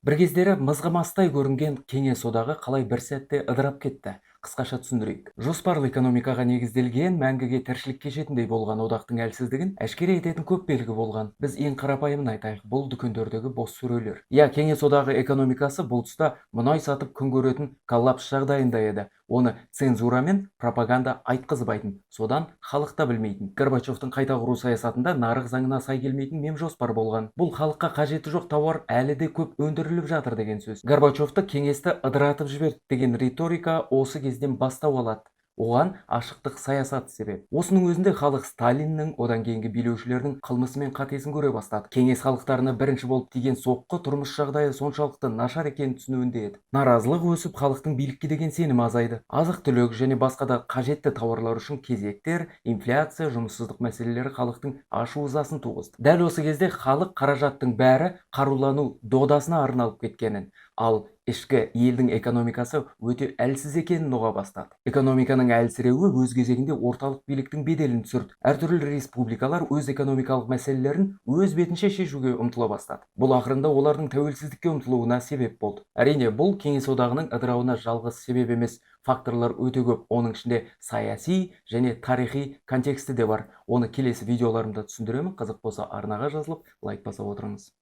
Бір кездері мызғымастай көрінген Кеңес Одағы қалай бір сәтте ыдырап кетті? Қысқаша түсіндірейік. Жоспарлы экономикаға негізделген, мәңгіге тіршілік кешетіндей болған одақтың әлсіздігін әшкере ететін көп белгі болған. Біз ең қарапайымын айтайық: бұл дүкендердегі бос сөрелер. Иә, Кеңес Одағы экономикасы бұл тұста мұнай сатып күн көретін коллапс жағдайында еді. Оны цензура мен пропаганда айтқызбайтын, содан халық та білмейтін. Горбачевтың қайта құру саясатында нарық заңына сай келмейтін мемжоспар болған. Бұл халыққа қажеті жоқ тауар әлі де көп өндіріліп жатыр деген сөз. Горбачевты кеңесті ыдыратып жіберді деген риторика осы кезден бастау алады. Оған ашықтық саясаты себеп. Осының өзінде халық Сталиннің, одан кейінгі билеушілердің қылмысы мен қатесін көре бастады. Кеңес халықтарына бірінші болып тиген соққы тұрмыс жағдайы соншалықты нашар екенін түсінуінде еді. Наразылық өсіп, халықтың билікке деген сенімі азайды. Азық түлік және басқа да қажетті тауарлар үшін кезектер, инфляция, жұмыссыздық мәселелері халықтың ашу ызасын туғызды. Дәл осы кезде халық қаражаттың бәрі қарулану додасына арналып кеткенін, ал ішкі елдің экономикасы өте әлсіз екенін ұға бастады. Экономиканың әлсіреуі өз кезегінде орталық биліктің беделін түсірді. Әртүрлі республикалар өз экономикалық мәселелерін өз бетінше шешуге ұмтыла бастады. Бұл ақырында олардың тәуелсіздікке ұмтылуына себеп болды. Әрине, бұл Кеңес Одағының ыдырауына жалғыз себеп емес, факторлар өте көп. Оның ішінде саяси және тарихи контексті де бар. Оны келесі видеоларымда түсіндіремін. Қызық болса, арнаға жазылып, лайк баса отырыңыз.